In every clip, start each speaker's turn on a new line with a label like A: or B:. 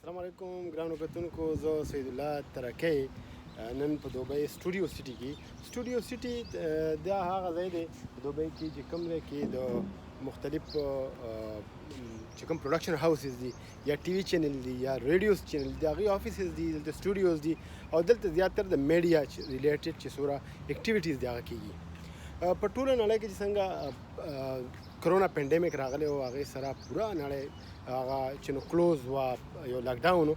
A: السلام علیکم ګرانو کتونکو، زه سید الله ترکی نن په دوبۍ سټوډیو سټي کې. سټوډیو سټي دا هغه ځای دی په دوبۍ کې چې کوم ځای کې د مختلف چې کوم پروډکشن هاوسز دي یا ټي وي چینل دي یا ریډیو چینل دي، هغې افیسز دي، دلته سټوډیوز دي او دلته زیاتره د میډیا ریلیټډ چې څومره اکټیویټیز دي هغه کیږي. په ټوله نړۍ کې چې څنګه کرونا پینډیمیک راغلی او هغې سره پوره نړۍ هغه چې نو کلوز وه، یو لاک ډاون و،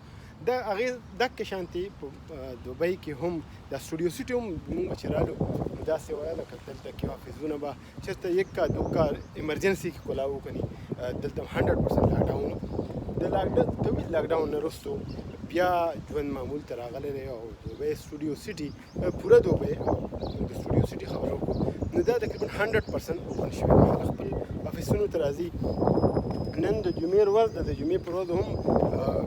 A: د هغې دکه شانتې په دوبۍ کې هم د سټوډیو سټي هم مونږ چې رالو نو داسې وه لکه دلته کې افیسونه به چېرته یکا دوکا ایمرجنسي کې کولاو کني، دلته هم 100% لاک ډاون. د لاک ډاون طویل لاک ډاون نه وروسته بیا ژوند معمول ته راغلی دی او دوبۍ سټوډیو سټي، پوره دوبۍ او د سټوډیو سټي خبره وکړو نو دا تقریبا 100% اوپن شوی دی، خلک خپل افیسونو ته راځي. نن د جمعې ورځ ده، د جمعې پر ورځ هم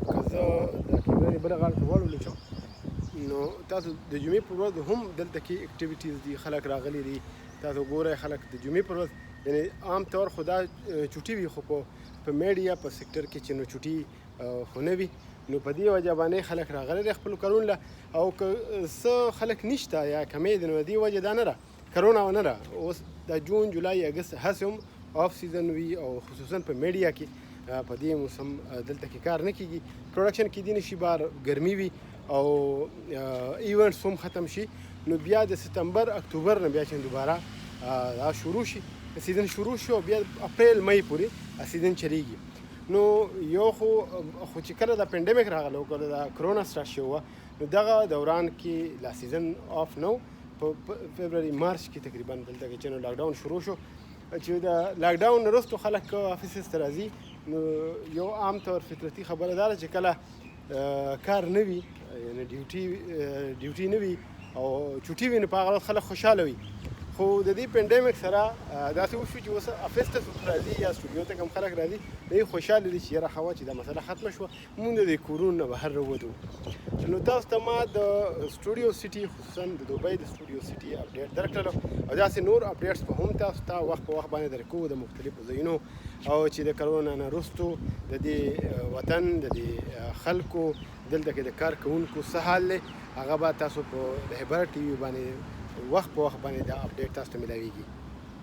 A: که زه دا کیمره بله غاړه ته واړول شم نو تاسو د جمعې پر ورځ هم دلته کې اکټیویټیز دي، خلک راغلي دي. تاسو ګورئ خلک د جمعې پر ورځ، یعنې عام طور خو دا چوټي وي، خو په میډیا په سیکټر کې چې نو چوټي خو نه وي، نو په دې وجه باندې خلک راغلي دي خپلو کارونو له. او که څه خلک نشته یا کمې دي نو د دې وجه دا نه ده کرونا نه ده، اوس د جون، جولای، اګست هسې هم آف سیزن وي او خصوصا په میډیا کې په دې موسم دلته کې کار نه کیږي، پروډکشن کېدی نه شي، بار ګرمي وي او ایونټس هم ختم شي. نو بیا د ستمبر اکتوبر نه بیا چې دوباره دا شروع شي، سیزن شروع شي او بیا اپریل مئی پورې سیزن چلیږي. نو یو خو چې کله دا پینډمیک راغله او کله دا کرونا سټارټ شوی وه نو دغه دوران کې لا سیزن آف نه و. په فبروري مارچ کې تقریبا دلته کې چې نو لاک ډاون شروع شو، چې د لاک ډاون وروسته خلک افیسز ته راځي نو یو عام طور فطرتي خبره دا ده چې کله کار نه وي، یعنې ډیوټي نه وي او چوټي وي، نو په هغه وخت خلک خوشحاله وي. خو د دې پینډیمیک سره داسې وشو چې اوس افیس ته څوک راځي یا سټوډیو ته کوم خلک راځي، دوی خوشحاله دي چې یاره ښه وه چې دا مسله ختمه شوه، مونږ د دې کورونو نه بهر راووتو. نو تاسو ته ما د سټوډیو سټي، خصوصا د دوبۍ د سټوډیو سټي اپډیټ درکړلو او داسې نور اپډیټس به هم تاسو ته وخت په وخت باندې درکوو د مختلفو ځایونو او چې د کرونا نه وروسته د دې وطن د دې خلکو دلته کې د کار کوونکو څه حال دی، هغه به تاسو په رهبر ټي وي باندې وخت په وخت باندې دا اپډیټ تاسو ته میلاویږي.